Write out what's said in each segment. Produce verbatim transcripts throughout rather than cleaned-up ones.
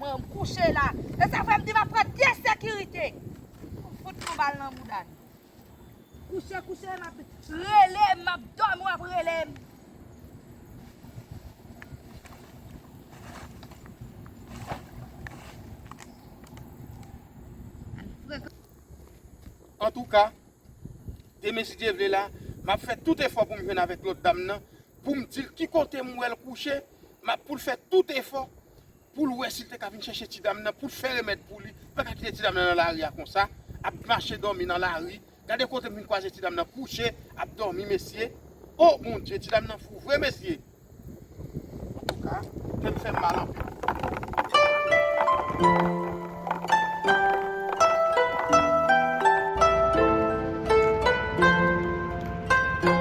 M kouche la. E sa fè m di m ap pran de sekirite. Fout yon bal nan bouda l. Kouche, kouche, m ap rele, m ap dòmi, w ap rele m. Antouka, demen, si Dye vle la, m ap fè tout efò pou m jwenn avèk lòt dam nan, pou m di l ki kote m wè l kouche, m ap pou l fè tout efò pou l wè si l te ka vin chèche ti dam nan, pou l fè remèd pou li. Li pa ka kite ti dam nan nan lari a konsa, ap mache dòmi nan lari. Gade kote m vin kwaze ti dam nan kouche, ap dòmi, mesye. O Bondye, ti dam nan fou vre, mesye. Antouka, kè m fè m mal anpil.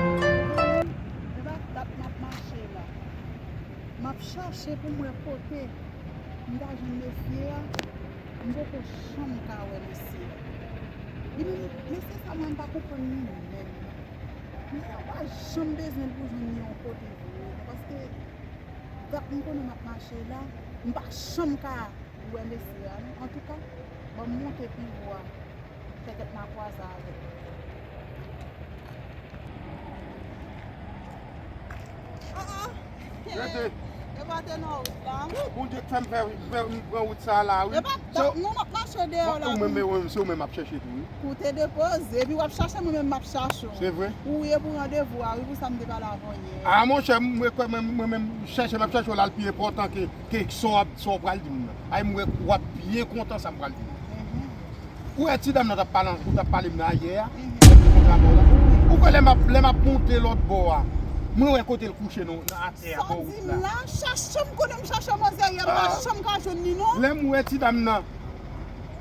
E pa dat m ap mache la. M ap chache pou m wè kote m ta jwenn mesye a. M poko janm ka wè mesye a. Li menm, mesye sa mwen m pa konprann li menm. Mesye a pa janm bezwen l pou jwenn li yon kote vre non, paske dat m konnen m ap mache la, m pa janm ka wè mesye a non. Antouka, ban m monte pi wo a. Petèt m a kwaze avè l. Ah, ah. Rete. E pa te nan wout la. Bondye k fè m fè, fè m pran wout sa a la, wi. E pa, nou n ap mache deyò la. Ou menm, ou menm, se ou menm m ap chèche tou, wi. Pou te depoze, epi w ap chache, mwen menm m ap chache w. Se vre? Ou ye pou randevou a, wi, pou sa m te pale avè w yè a. A, monchè, mwen kwè mwen, mwen menm, chèche m ap chèche w la, l pi enpòtan ke, ke sa w ap, sa w pral di m nan. Ay, mwen kwè w ap byen kontan sa m pral di w. Mhm. Ou wè ti dam nan t ap pale, ou t ap pale m nan ayè a, mhm, lè m te kontre avè w la. Ou kwè lè m ap, lè m ap monte lòt bò a, mwen wè kote l kouche nan, nan atè a, bò wout la. Sa w di m la, chache m konnen m chache manzè yè, m pa janm ka jwenn li non. Lè m wè ti dam nan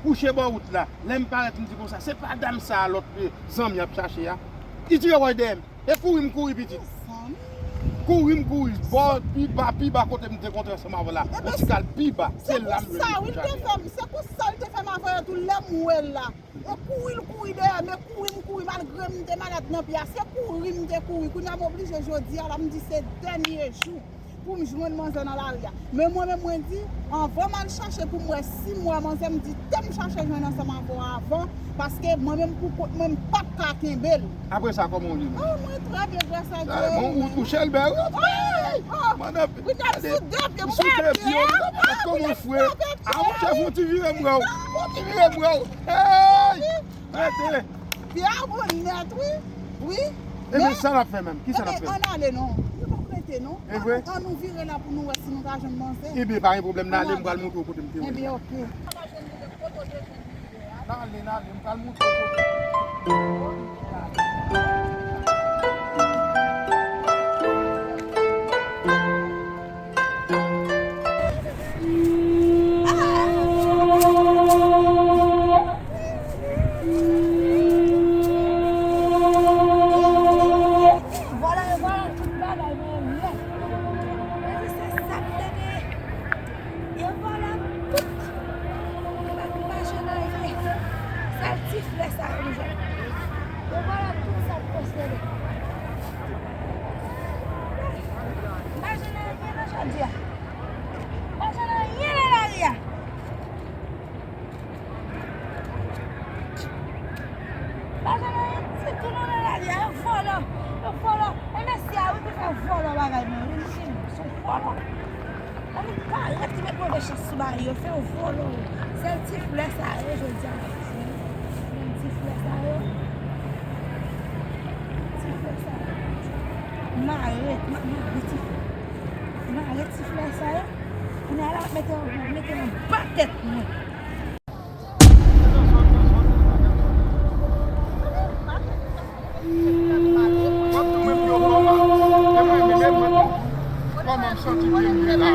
kouche bò wout la, lè m parèt m di konsa, se pa dam sa a lòt, eh, zanmi ap chache a. Li tire wòy dèyè m. E kouri m kouri pitit. Kouri m kouri. Bò pi ba, pi ba kote m te kontre ansanm avè w la. Yon ti kal pi ba. Se la m jwenn li. Se pou sa, wi, l te fè m, se pou sa l te fè m avè yo tou lè m wè l la. E kouri l kouri dèyè m, e kouri m kouri, malgre m te malad nan pye a, se kouri m te kouri. Kounye a m oblije jodi a la, m di se dènye jou pou m jwenn manzè nan lari a. Men mwen menm, mwen di, anvan m al chache pou m wè si m wè manzè, m di, tan m chache jwenn ansanm avè w avan, paske mwen menm pou kont mwen, m p ap ka kenbe l. Apre sa, kòman w ye menm? Oh, mwen trè byen, gras a Dye. Bon, ou, ou chèlbè, wi. Oh, oh. Mwen ap, gade, sou de pye, m sou de pye, wi. Kòman w fre? Ah, monchè, fè yon ti vire m wè w. Fè yon ti vire m wè w. Hey! Rete. Byen bon nèt, wi. Wi. Ebyen, sa n ap fè menm? Kisa n ap fè? Ebyen, ann ale non. Nou p ap rete non. E vre? Ann nou, ann nou vire la pou nou wè si nou ka jwenn manzè. Ebyen, pa gen pwoblèm, n ale, m pral montre w kote m te wè l. Ebyen, oke. N ale, n ale, m pral montre w kote. Vwala, vwala tout bagay mwen menm. Mwen di se sa k te gen. E vwala tout. M pa, m pa jwenn anyen. Sèl ti flè sa yo m jwenn. E vwala tout sa k posede. M pa jwenn anyen nan jodi a. M pa jwenn anyen nan lari a. Pa jwenn anyen ditou non nan lari a. Yo vòlò. Yo vòlò. E mesye a wi ki fè vòlò bagay mwen. Li, li, li, se yon vòlò. Annik parèt ki met move chans sou bagay yo, fè yo vòlò. Sèl ti flè sa yo jodi a m ap jwenn. Menm ti flè sa yo. Ti flè sa yo. Mare, m ap mare ti flè. Mare ti flè sa yo. Kounye a la m ap mete yo, m ap mete yo anba tèt mwen. Kòman m santi ke m ye la?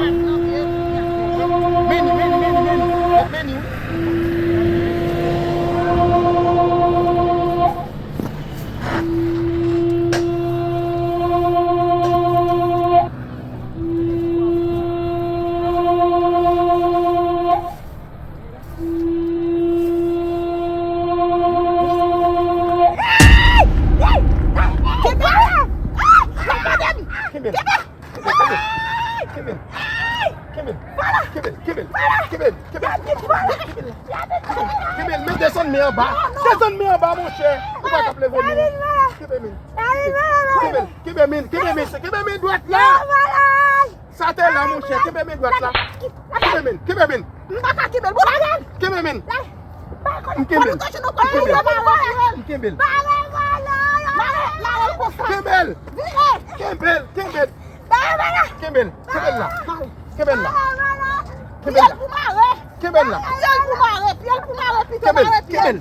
Meni, meni, meni, meni, meni. Meni. Kenbe! Kenbe! Kenbe! Kenbe! Kenbe l, kenbe l, kenbe l, kenbe l, men desann men anba, desann men anba, monchè, ou pa ka leve men. Kenbe men, kenbe men, kenbe men, kenbe men dwat la. Sa te la, monchè, kenbe men dwat la. Kenbe men, kenbe men. M pa ka kenbe l, bouda, lage m. Kenbe men. M kenbe l. M kenbe l. M kenbe l. Kenbe l. Kenbe l. Kenbe l. Kenbe l. Kenbe l. Kenbe l la. Kenbe l la. Kenbe l la. Kenbe l la. Kenbe l.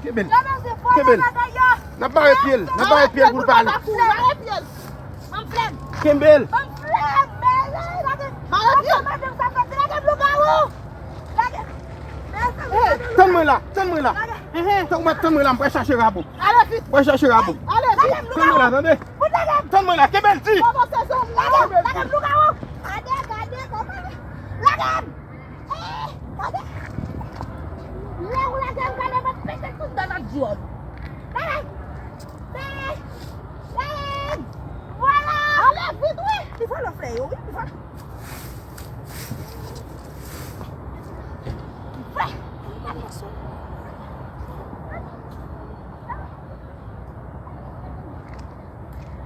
Kenbe l. Kenbe l. N ap mare pye l. N ap mare pye l pou l pa ale. Kenbe l. Tann mwen la. Tann mwen la. Tann mwen la. M pral chache Rabo. Mwen chache Rabo. Tann mwen la, tande. Tann mwen la, kenbe l di.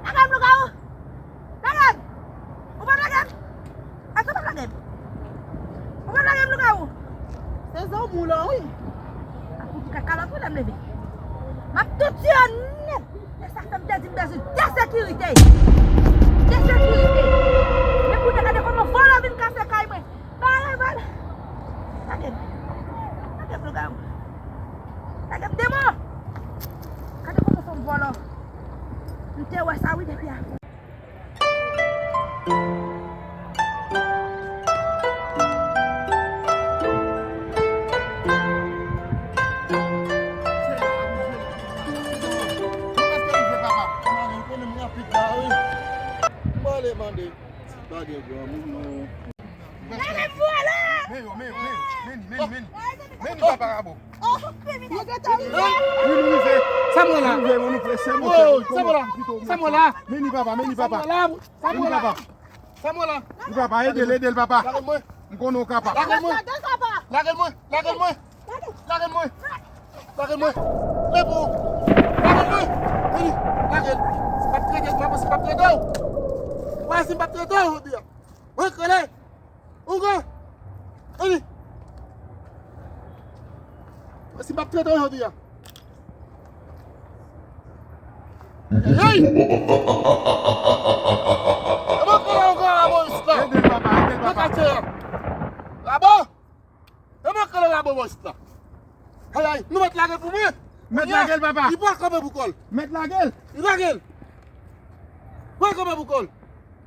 Lage m, lougawou! Lage m! Ou p ap lage m? Èske w p ap lage m? Ou p ap lage m, lougawou? Se zanmi w lan, wi. Apou di kakalòt, wi, lè m leve. M ap tout tiye w nèt. Se sa k fè m te di m bezwen de sekirite. De sekirite. Men kounye a, gade kòman vòlò vin kase kay mwen. Vòlò, vòlò. Lage m. Lage m, lougawou. Lage m, demon. Gade kòman fè m vòlò. M te wè sa, wi, depi a. Mwen ale mande. Pa gen granmoun, non. Gade vòlò! Men yo, men yo, men yo. Men ni, men ni, men ni. Men ni papa Rabo. Wi, nou rive. Sa mwen la. Nou rive, nou prese, monchè. Sa mwen la. Sa mwen la. Men ni papa, men ni papa. Sa mwen la. Sa mwen la. Wi, papa, ede l, ede l, papa. Lage mwen. M konnen w kapab. Lage mwen. Lage mwen. Lage mwen. Lage mwen. Lage mwen. Lage mwen. Lage mwen. Lage mwen. Vini. Lage l. Si m p ap trete, m ap si m p ap trete w. Wè, si m p ap trete w jodi a. Mwen krele. Ou gen. Vini. Wè, si m p ap trete w jodi a. Hey! E mwen krele w, Rabo, isit la. Ede l, papa, ede l, papa. Nan katye a. Rabo! E mwen k rele Rabo bò isit la. Ay, ay, nou mèt lage l pou mwen. Mèt lage l, papa. Li pral kanpe pou kò l. Mèt lage l. Li lage l. Pral kanpe pou kò l.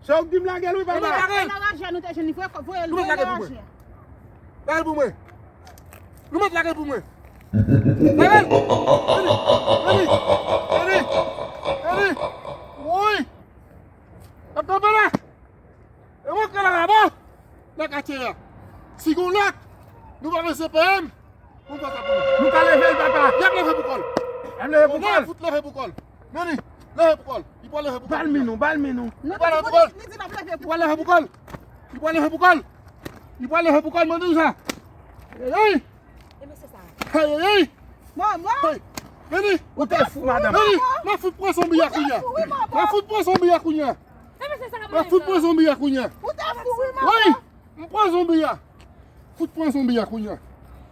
Se ou k di m lage l, wi, papa. Lage l. Nou mèt lage l pou mwen. Lage l pou mwen. Nou mèt lage l pou mwen. Lage l. Vini, vini, vini, vini. Woy. N ap kanpe la. E mwen k rele Rabo nan katye a. Si gon lòt, nou pa bezwen peye m. Pou m fè sa pou nou. Nou ka leve l, papa. Y ap leve pou kò l. Y ap leve pou kò l. Fout leve pou kò l. Men li, leve pou kò l. Li pral leve pou kò l. Ba l men nou, ba l men nou. Li pral leve pou kò l. Li pral leve pou kò l. Li pral leve pou kò l. Li pral leve pou kò l, mwen di w sa. Hey! E mesye sa. Hey, hey, hey! Manman! Hey! Vini! Ou te fou, madanm. Vini! M ap fout pran zonbi a kounye a. M ap fout pran zonbi a kounye a. M ap fout pran zonbi a kounye a. Ou te fou, wi, manman. Wi! M pran zonbi a. Fout pran zonbi a kounye a.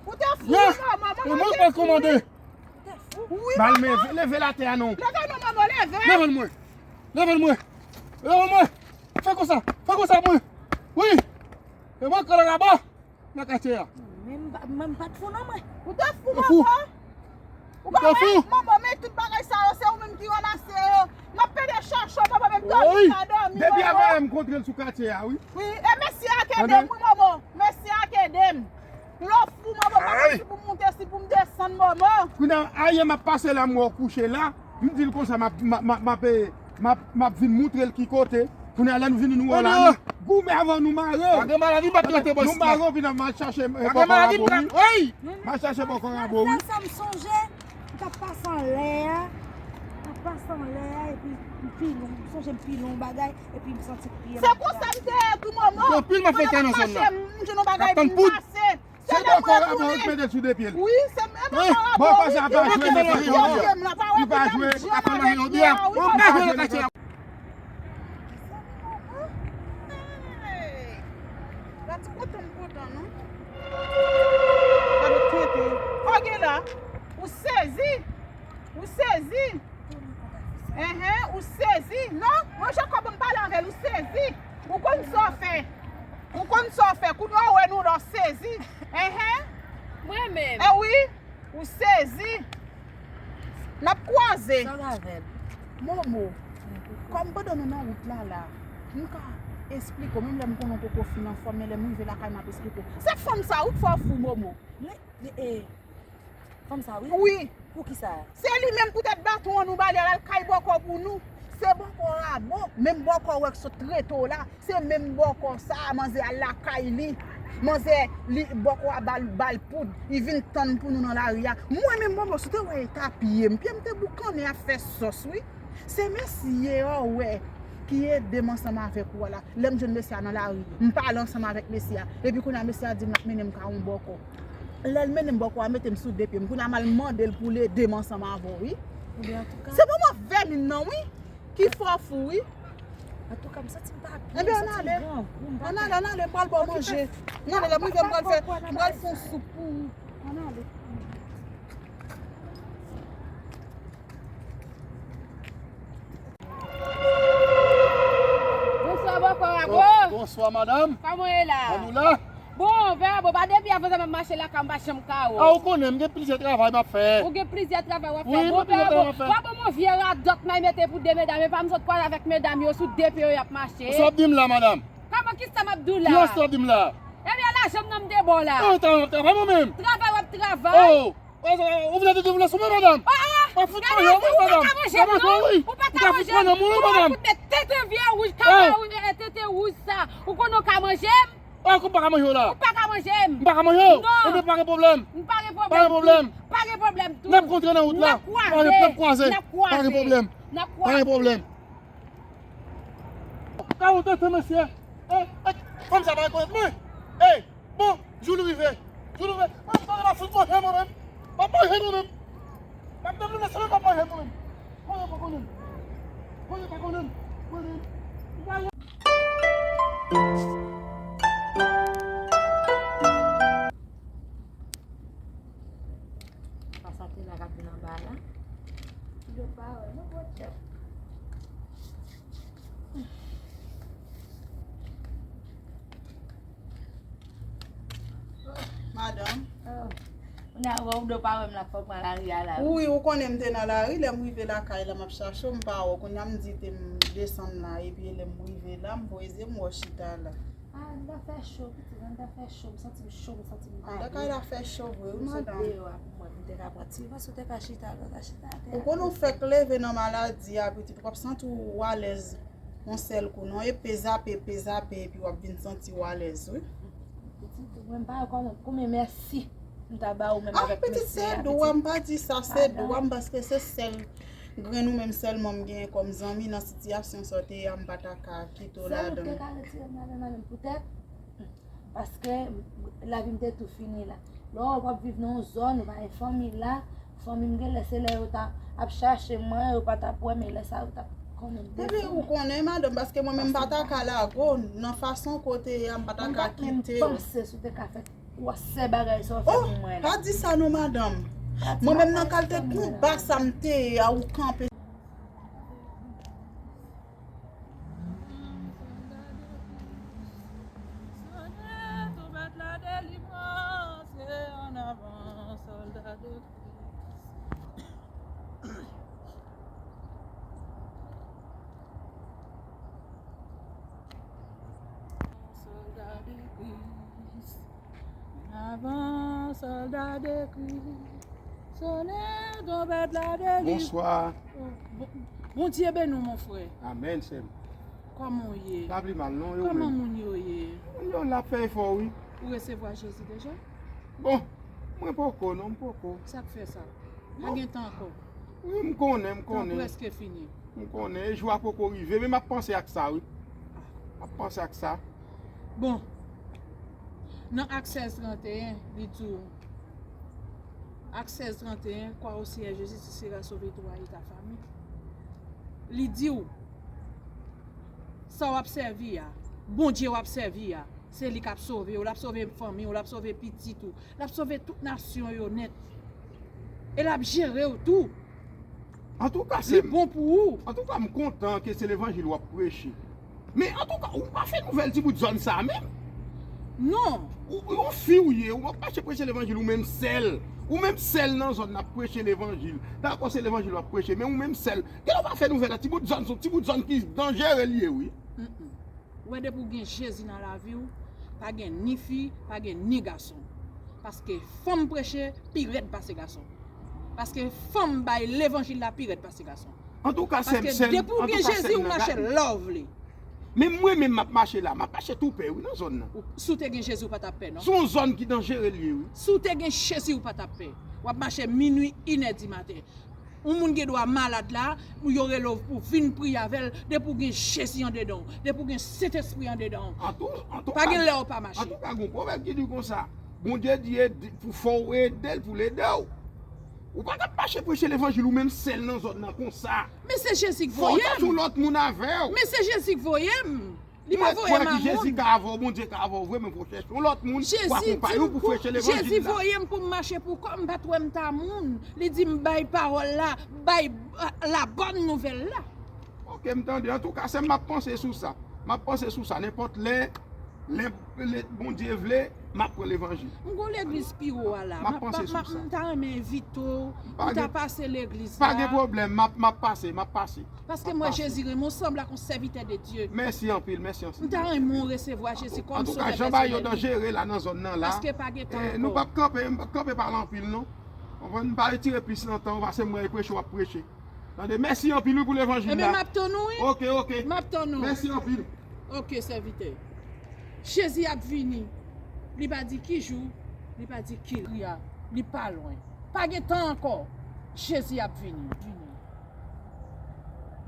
Ou te fou, wi, manman. E mwen k pral kòmande. Wi, manman. Ba l men, leve l atè a non. Leve non, manman, leve. Leve l mwen. Leve l mwen. Leve l mwen. Fè konsa. Fè konsa mwen. Wi. E mwen k rele Rabo. Nan katye a. Men m pa, men m pa t fou non mwen. Ou te fou, manman. Ou pa wè, manman, men tout bagay sa yo, se ou menm ki ranmase yo. M ap pede chèche w, manman, men m dòmi, m pa dòmi, manman. Depi avan yè m kontre l sou katye a, wi. Wi, e mesye a k ede m, wi, manman. Mesye a k ede m. Lè w fou, manman, m pa konn si pou m moute, si pou m desann, manman. Kounye a, ayè m ap pase la, m wè w kouche la. M di l konsa, m ap, m ap, m ap, m ap, e, M ap, m ap vin moutre l ki kote. Kounye a, lè nou vini, nou wè w la, nou goumen avan nou mare. Pa gen maladi, m ap trete bò isit la. Nou mare, vin, m al chache, e, bòkò Rabo, wi. M al chache bòkò Rabo, wi. Sa m sonje, m t ap pase anlè a. M t ap pase anlè a, epi m pilon. M sonje m pilon yon bagay, epi m santi pye m. Se konsa m te ye tou, manman. Anpil m ap fè nan zòn nan. M N ap tann poud. Se bòkò Rabò yo ki mete l sou de pye l. Wi, se bòkò Rabò, wi. Bòkò sa pa jwe nan katye a. Li pa jwe. Li pa jwe nan katye a, wi. Gade kontan m kontan, non. Gade tenten. Kò gen la. Ou sezi. Ou sezi. Enhen, ou sezi. Non, mwen Jakòb, m pale avè l, ou sezi. Ou konn sa w fè. Ou konn sa w fè. Kounye a w wè nou la w sezi. Enhen. Mwen menm. E wi, ou sezi. N ap kwaze. Sa w avè l? Momo, kòm pandan nou nan wout la la, m ka esplike w, menm lè m konnen w poko fin anfòm, men lè m rive lakay m ap esplike w. Se fanm sa, ou twò fou, Momo. Li, li, e, fanm sa, wi. Wi. Poukisa? Se li menm poutèt baton an nou ba li al, al kay bòkò pou nou. Se bòkò Rabò, menm bòkò w wè k sot trete w la. Se menm bòkò sa a, manzè al lakay li. Manzè, li, bòkò a ba l, ba l poud. Li vin tann pou nou nan lari a. Mwen menm, Momo, si w te wè eta pye m, pye m te boukannen ap fè sòs, wi. Se mesye a w wè ki ede m ansanm avèk ou a la. Lè m jwenn mesye a nan lari, m pale ansanm avèk mesye a. Epi kounye a, mesye a di m l ap mennen m kay yon bòkò. Lè l mennen m bòkò a, mete m sou de pye m. Kounye a, m al mande l pou l ede m ansanm avè w, wi. Ebyen, antouka. Se moman vèmin nan, wi, ki fè w fou, wi. Antouka, m santi m pa byen, m santi m grangou, m pa byen. Ann ale, ann ale, ann ale, m pral ba w manje. Ann ale, lè m rive, m pral fè, m pral fè yon soup pou ou. Ann ale. Bonswa, bòkò Rabò. Bon, bonswa, madanm. Kòman w ye la? An nou la? Bon, vè Rabò, pa depi avan sa m ap mache lakay m pa janm ka wè w. A, ou konnen, m gen plizyè travay m ap fè. Ou gen plizyè travay w ap fè? Wi, m gen plizyè travay m ap fè. Bon, vè Rabò, w ap yon vye radòt may mete pou de medam, epa m sot kwaze avèk medam yo sou de pye yo y ap mache. Sa w ap di m la, madanm? Kòman, kisa m ap di w la? Kiyès w ap di m la? Ebyen, lajan m nan m te ba w la. Oh, travay, travay mwen menm. Travay w ap travay. Oh, oh, oh, ou vle di, ou vle sou mwen, madanm? Oh, oh. W ap fout manje w, wi, madanm. Ou pa ka manje m, non. Ou pa ka manje m, non. Ou pa fout met tenten vye wouj, kaka wouj, eh, tenten wouj sa. Ou konnen w ka manje m? Oh, ou pa ka manje w la? Ou pa ka manje m. M pa ka manje w? Non. Ebyen, pa gen pwoblèm. M pa gen pwoblèm. Pa gen pwoblèm. Pa gen pwoblèm tou. N ap kontre nan wout la. N ap kwaze. N ap kwaze. N ap kwaze. Pa gen pwoblèm. N ap kwaze. Pa gen pwoblèm. Ka ou tenten, mesye. Eh, eh, fanm sa pa rekonèt mwen. Eh, bon, jou li rive. Jou li rive. Ah, m pa fout manje mwen menm. M pa manje mwen menm. M ap devlope semen, m pa manje mwen menm. Konnen pa konnen. Konnen pa konnen. Konnen. Pa sa te la k ap vin anba la. Yo pa wè, non, bon, tchèp. Madanm. Oh. Kounye a, wè w do pa wè m la, fòk mwen lari a la, wi. Wi, ou konnen m te nan lari, lè m rive lakay la, m ap chache w, m pa wè w. Kounye a, m di te m desann la, epi lè m rive la, m voye zye m wè w chita la. Ah, anndan fè cho, pitit, anndan fè cho, m santi m cho, m santi m pa byen. Anndan kay la fè cho vre, wi, madanm. M sot deyò a pou mwen, pou m te ka pran ti vans, ou te ka chita, ou te ka chita atè a. Ou konnen w fèk leve nan maladi a, pitit, w ap santi w alèz yon sèl kou, non, e pe zape, pe zape, epi w ap vin santi w alèz, wi. Pitit, mwen m pa konn konbyen mèsi m ta ba ou menm avèk mesye a, pitit. Ah, pitit, se dwa, m pa di sa, se dwa m, paske se sèl grenn ou menm sèlman m genyen kòm zanmi nan sitiyasyon sa w te ye a, m pa ta ka kite w ladan l. Sèl ou te ka retire m ladan l la menm poutèt, paske lavi m te tou fini la. Lè w ap viv nan yon zòn, ou pa gen fanmi la, fanmi m genlè se lè yo ta ap chache mwen, yo pa t ap wè, men lè sa yo t ap konnen m desann. Ebyen, ou konnen, madanm, paske mwen menm m pa ta ka lage w nan fason kote a, m pa ta ka kite w. M pa t menm panse si w te ka fè gwosè bagay sa w fè pou mwen la. Oh, pa di sa non, madanm. Mwen menm nan kalite konba sa m te ye a, ou kanpe. Sone twonpèt la delivrans, e ann avan, sòlda de Kris. Sòlda de Kris. Ann avan, sòlda de Kris. Sone twonpèt la, deliv. Bonswa. Oh, bon, Bondye beni w, mon frè. Amèn, sè m. Kòman w ye? Pa pli mal, non, e ou menm? Kòman moun yo ye? Moun yo la ap fè efò, wi. Ou resevwa Jezi deja? Bon, mwen poko, non, m poko. Sa k fè sa? Pa gen tan ankò. Wi, m konnen, m konnen. Tan prèske fini. M konnen, e jou a poko rive, men m ap panse ak sa, wi. M ap panse ak sa. Bon. Nan Ak sèz trannteyen, li di w, Ak sèz trannteyen, crois au Seigneur Jésus, tu seras sauvé, toi et ta famille. Li di w, sa w ap sèvi a, Bondye w ap sèvi a, se li k ap sove w, l ap sove fanmi w, l ap sove pitit ou, l ap sove tout nasyon yo nèt. E l ap jere w tou. Antouka, Li bon pou ou. Antouka, m kontan ke se levanjil w ap preche. Men antouka, ou pa fè nouvèl ti bout zòn sa menm. Non. Ou ou yon fi ou ye, ou ap mache preche levanjil ou menm sèl. Ou menm sèl nan zòn nan ap preche levanjil. Dakò, se levanjil w ap preche, men ou menm sèl. Genlè ou pa fè nouvèl la, ti bout zòn, ti bout zòn ki danjere li ye, wi. Mm-mm. Ou wè, depi w gen Jezi nan lavi w, pa gen ni fi, pa gen ni gason. Paske fanm preche pi rèd pase gason. Paske fanm bay levanjil la pi rèd pase gason. Antouka, sè m, Paske sè m, depi w gen antouka, sè Jezi, m ou nan mache gade. Love li. Men mwen menm, m ap mache la, m ap mache tou pè, wi, nan zòn nan. Ou- Si w te gen Jezi, ou pa t ap pè, non. Se yon zòn ki danjere li ye, wi. Si w te gen Jezi, ou pa t ap pè. W ap mache minwi, inè di maten. Yon moun gen dwa malad la, ou yo rele w pou vin priye avè l, depi w gen Jezi andedan w, depi w gen Sentespri andedan w. Antou, antouka, Pa gen lè w pa mache. Antouka, gen yon pwovèb ki di konsa, Bondye di ede, pou fò w ede l, pou l ede w. Ou pa ka ap mache preche levanjil ou menm sèl nan zòn nan konsa. Men se Jezi k Fò w voye chèche yon m. Lòt moun avè w. Men se Jezi k voye m. Li pa Mwen voye kwè m a ki Jezi moun. ka avè w, Bondye ka avè w vre, men fò w chèche yon lòt moun pou Jezi akonpaye di w, m pou pou, preche Jezi levanjil la. Voye m pou m mache pou kò m, m pa t wè m ta moun. Li di m bay pawòl la, bay euh, la bòn nouvèl la. Ok, m tande. Antouka, sè m, m ap panse sou sa. M ap panse sou sa. Nenpòt lè, lè, lè Bondye vle, m ap pran levanjil. M gon legliz pi wo a la. M ap panse sou sa. M ta renmen envite w. Pa Ou ta gen- pase legliz Pa la. Gen pwoblèm, m ap, m ap pase, m ap pase. Paske M ap mwen, pase. Jezi renmen w, sanble ak yon sèvitè de Dye. Mèsi anpil, mèsi anpil. M ta renmen w resevwa Jezi kòm Antouka, sovè jan bagay yo pèsonèl. Danjere la nan zòn nan la. Paske pa gen tan Eh, nou ankò. P ap kanpe, m p ap kanpe pale anpil, non. Konprann, m pa retire plis nan tan, paske mwen preche, w ap preche. Tande, mèsi anpil, wi, pou levanjil Ebyen, la. M ap tann ou, wi. Ok, ok. M ap tann ou. Mèsi anpil. Ok, sèvitè. Jezi ap vini. Li pa di ki jou, li pa di ki lè. Li pa lwen. Pa gen tan ankò. Jezi ap vini. Vini.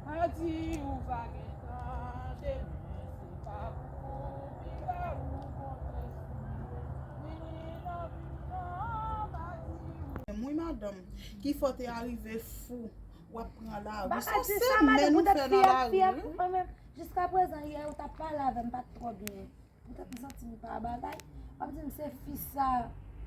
Pa di ou pa gen tan, demen se pa pou ou, piga ou kontre sou li. Vini non, vini non, pa di ou. Wi, madanm, ki fò te arive fou, w ap pran lari. Pa Se ka yon di sa, madanm, semèn ou poutèt fè fi nan a, fi a, lari, wi. Mwen menm, jiska prezan, yè ou t ap pale avè m, pa t twò byen. Poutèt m santi m pa bagay, w ap di m se fi sa.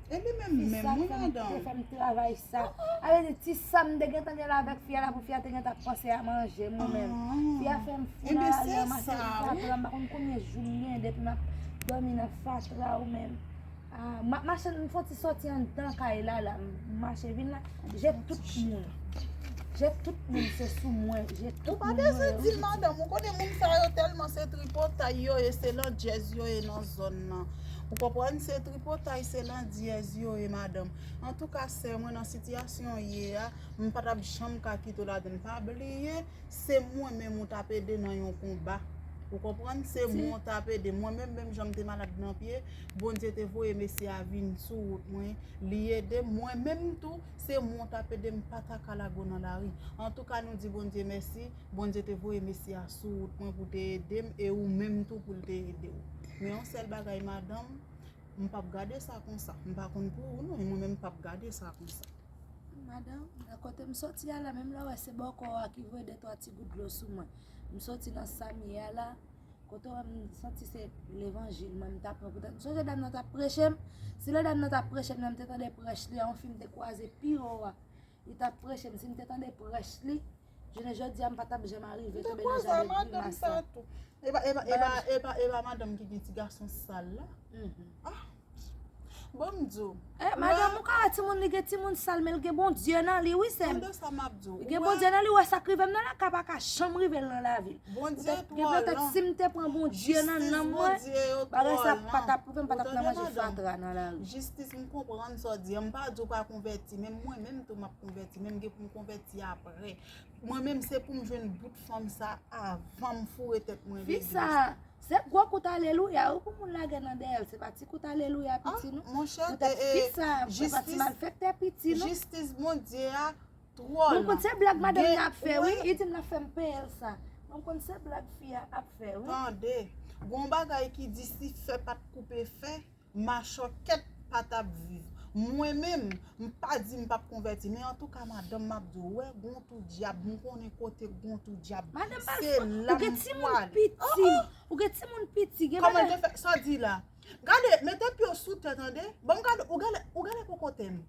Epi menm, Fi menm, sa wi, fè m, madanm. te fè m travay sa. Sa vle di, ti sa m te gentan gen la avèk fi a la, pou fi a te gentan ap panse a manje m, ou menm. Ah. Fi a fè m fou Ebyen, nan se lari an, mache sa, nan wi. fatra, m pa konn konbyen jou m gen depi m ap dòmi nan fatra, ou menm. Ah, m ap mache, m fè yon ti sòti anndan kay la, la, m mache vin la, je tout moun. Je tout moun, se sou mwen, je tout Ou pa moun bezwen yo, di l, wi. Madanm, ou konnen moun sa yo tèlman se tripotay yo ye, se landjèz yo ye nan zòn nan. Ou konprann, se tripotay, se landjèz yo ye, madanm. Antouka, sè mwen, nan sitiyasyon w ye a, m pa t ap janm ka kite w ladann. Pa bliye, se mwen menm ou t ap ede nan yon konba. Ou konprann? Se mwen ou t ap ede. Mwen menm, menm jan m te malad nan pye, Bondye te voye mesye a vin sou wout mwen. Li ede m. Mwen menm tou, se mwen ou t ap ede m, pa ta ka lage w nan lari. Antouka, nou di Bondye mèsi. Bondye te voye mesye a sou wout mwen pou te ede m, e ou menm tou pou l te ede w. Men yon sèl bagay, madanm, m p ap gade sa konsa. M pa konn pou ou non, men mwen menm m p ap gade sa konsa. Madanm, nan kote m sòti a la, menm lè w wè se bòkò a ki voye de twa ti gout dlo sou mwen. M sòti nan sa m ye a la, kote w wè m santi se levanjil mwen m t ap pran. Poutèt m sonje dam nan t ap preche m. Si lè dam nan t ap preche m nan, m te tande prèch li a, yon fi m te kwaze pi wo a. Li t ap preche m. Si m te tande prèch li, jounen jodi a, m pa t ap janm arive tonbe nan jan de grimas la. E pa, e pa, e pa, e pa, e pa madanm ki gen ti gason sal la? Ah. Bon, m di w. Eh, madanm, ou ka wè timoun li gen timoun sal, men l gen Bondye nan li, wi, sè m. Tande sa m ap di w. Li gen Bondye nan li, wè sa k rive m nan la, ka pa ka janm rive l nan lavi l. Bondye twò Poutèt lan. si m te pran Bondye nan nanm mwen, bagay sa pa t ap rive m, pa t ap nan manje fatra nan lari. Jistis, m konprann sa w di an. M pa di w pa konvèti, men mwen menm tou m ap konvèti, men m gen pou m konvèti apre. Mwen menm, se pou m jwenn bout fanm sa avan m foure tèt mwen legliz. Fi sa, se gwo kout alelouya wi pou moun lage nan dèyè l, se pa ti kout alelouya piti non. Monchè, Poutèt fi sa, se pa ti malfektè piti non. Jistis Bondye a twò lan. Mwen konn se blag madanm nan ap fè wi, li di m l ap fè m peye l sa. Mwen konn se blag fi a ap fè wi. Tande, gon bagay ki di si fè pa t koupe fè, machòkèt pa t ap viv. Mwen menm, m pa di m p ap konvèti, men antouka, madanm, m ap di w, wè, gon tou dyab, m konnen kote gon tou dyab. Madanm pa Se ou la gen m timoun pwale. piti, ou gen timoun piti, gen Kòman l bagay. Te fè? Sa w di la? Gade, mete pye w sou tè, tande. Bon, m gade, ou gade, ou gade poko tè m.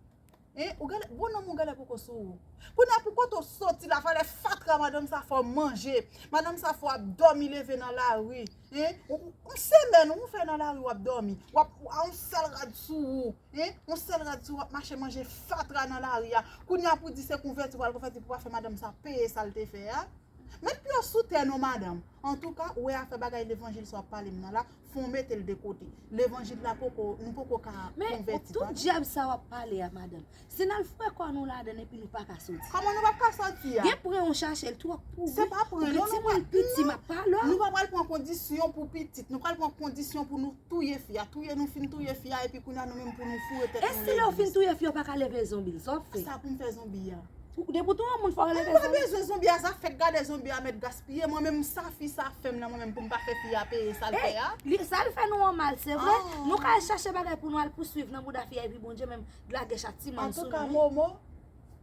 Hein? Ou gade, bon, non, ou gade poko sou ou. Kounye a pou kote w soti la, fale fatra, madanm sa fò manje. Madanm sa fò ap dòmi leve nan lari. Hein? Ou- ou- Yon semèn ou fè nan lari w ap dòmi. W ap a yon sèl rad sou ou. Hein? Yon sèl rad sou ou, w ap mache manje fatra nan lari a. Kounye a pou di se konvèti w al konvèti pou pa fè madanm sa peye sa l te fè a. Met pye w sou tè non, madanm. Antouka, ou wè afè bagay levanjil sa w ap pale m nan la, fò w mete l de kote. Levanjil la poko, nou poko ka Men konvèti tout tande. Dyab sa w ap pale a, madanm. Si n al foure kò nou ladan l epi nou pa ka soti. Kòman nou p ap ka soti a? Gen pran yon chache l twòp pou Se pa pran, ou gen non, nou timoun pa- piti, m ap pale w. Nou pa pral pran kondisyon pou pitit. Nou pral pran kondisyon pou nou touye fi a. Touye nou fin touye fi a epi kounye a nou menm pou nou foure tèt E nou si lè w fin legliz. Touye fi a, w pa ka leve zonbi l, sa w ap fè? Sa pou m fè zonbi a? Depi w touye yon moun, fò w leve Mwen pa zonbi. Bezwen zonbi a, sa fèk gade zonbi a mèt gaspiye. Mwen menm sa fi sa fè m nan, mwen menm pou m pa fè fi a peye sa l fè a. Li, sa l fè nou an mal, se vre. Ah. Nou ka al chache bagay pou nou al pouswiv nan bouda fi a epi Bondye menm lage chatiman sou Antouka, nou. Momo,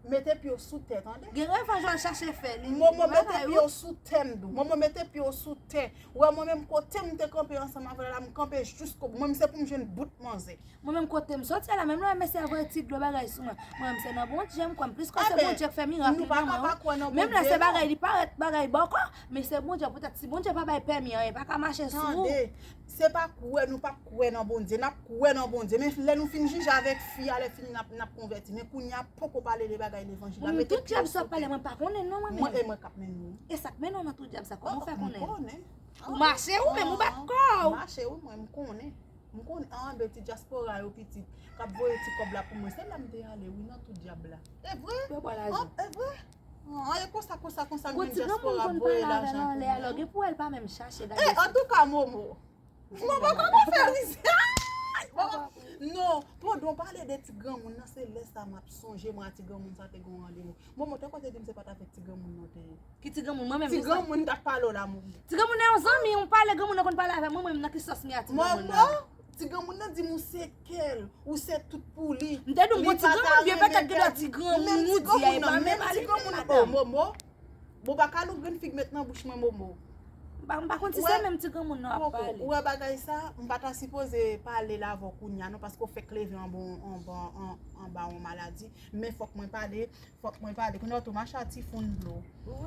mete pye w sou tè, tande? Gen revanj w al chache fè li. Momo, Bagay mete ou- pye w sou tè, m di w. Momo, mete pye w sou tè. Ou wè, mwen menm kote m te kanpe ansanm avè l la, m kanpe jiskobou. Mwen menm se pou m jwenn bout manzè. Mwen menm kote m soti a la, menm lè mesye a voye ti dlo bagay sou mwen. Mwen menm se nan Bondye m kwè, m plis kwè se Eben, Bondye k fè mirak nou li pa nan ka mwen. Pa kwè nan Menm lè Bondye, se non. Bagay li parèt bagay bòkò, men se Bondye, poutèt si Bondye pa bay pèmi anyen, pa ka mache sou ou. Tande, se pa kwè nou p ap kwè nan Bondye, n ap kwè nan Bondye. Men lè nou fin jije avèk fi a, lè fini n ap, n ap konvèti. Men kounye a poko pale de bagay levanjil la. Mwen Mete tout pye w dyab sa sou w pale, tè. Mwen pa konnen non, mwen Mwen menm. E mwen k ap mennen w. E sa k mennen w nan tout dyab sa, kòman w fè M konnen? Konnen. Ou mache ou menm, ou bat kò w. Mache ou, mwen, m konnen. M konnen. An, ben ti dyaspora yo pitit, k ap voye ti kòb la pou mwen. Se la m te ale, wi, nan tout dyab la. E vre? Yo ba w lajan. E vre? An, e konsa, konsa, konsa, Gon gen ti granmoun dyaspora ap konn voye pale avè lajan nan pou lè a, lè w mwen. gen pou wè l pa menm chache E, gade. Antouka, Momo. Momo, kòman fè rize? Ay, Momo. Non, pandan w pale de ti granmoun nan, se lè sa m ap sonje, mwen a ti granmoun sa te gen yon randevou. Momo, te kote di m se pa t avèk ti granmoun nan te ye. Ki ti granmoun, mwen menm Ti ki sa? Granmoun t ap pale w la, Momo. Ti granmoun nan yon zanmi, m pale, granmoun nan konn pale avè mwen, mwen menm nan ki sòs m ye a ti granmoun nan. Momo, ti granmoun nan di m ou se kè l, ou se tout pou li. M te di w, Li gon ti pa ta granmoun, byen renmen petèt gen dwa pèdi. ti granmoun Menm ou ti di a, e granmoun pa nan, menm menm pa ti li granmoun menm nan. Oh, madanm. Momo. Bon, pa ka lougrenn fig met nan bouch mwen, Momo. M pa, m pa konn si Ou se wè, menm ti granmoun nan w ap Poko, pale. ou wè bagay sa, m pa ta sipoze pale l avè w kounye a non, paske w fèk leve anba, anba, an- anba yon maladi. Men fòk mwen pale, fòk mwen pale. Kounye a w tou mache a ti fonn dlo.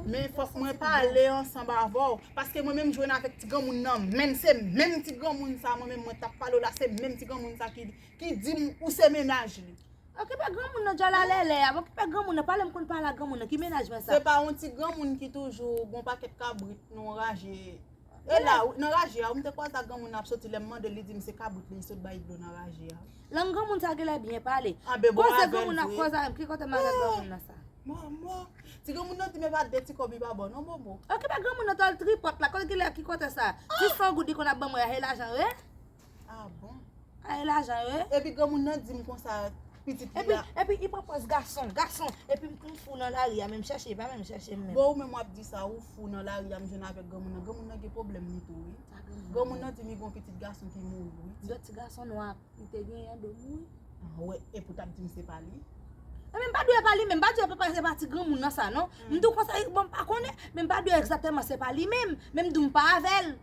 Men fòk mwen pale ansanm avè w, paske mwen menm jwenn avèk ti granmoun nan, men se menm ti granmoun sa, mwen menm mwen t ap pale w la, se menm ti granmoun sa ki, ki di m ou se mennaj li. Okipe granmoun nan, djòl a lèlè a, okipe granmoun nan, pale m konn pale a granmoun nan, ki mennaj mwen sa? Se pa yon ti granmoun ki toujou gon pakèt kabrit nou anraje. E la, wi, nan raje a, wi, m te kwaze ak granmoun nan ap soti, lè m mande l, li di m se kabrit li, li sot bay dlo nan raje a. Lang granmoun sa genlè byen pale. Anben, bon, Koze avè l granmoun nan vre. Koze avè m, ki kote m avè granmoun nan sa? Momo. Ti granmoun nan di men pa de ti kòb li pa ba w non, Momo. Okipe granmoun nan, tòl tripòt la, kote genlè ki kote sa? Ti san goud li konn ap ban mwen a, e lajan yo ye? Ah bon? A, e lajan yo ye? Epi granmoun nan di m konsa, pitit li Epi, a. Epi li pran pòz gason, gason. Epi m konn fou nan lari a, men m chèche, pa menm chèche m menm. Bon, ou menm w ap di sa, ou fou nan lari a, m jwenn avèk granmoun nan. Granmoun nan gen pwoblèm li tou, wi. Granmoun nan di m li gon pitit gason ki mouri, wi. Dòt ti gason nwa li te genyen an do mouri. Ah, wè, epi w t ap di m se pa li. E men m pa dwe pa li menm, m pa dwe pa se pa ti granmoun nan sa non. M di w konsa, bon, m pa konnen, men m pa dwe egzakteman se pa li menm, men m di w m pa avè l.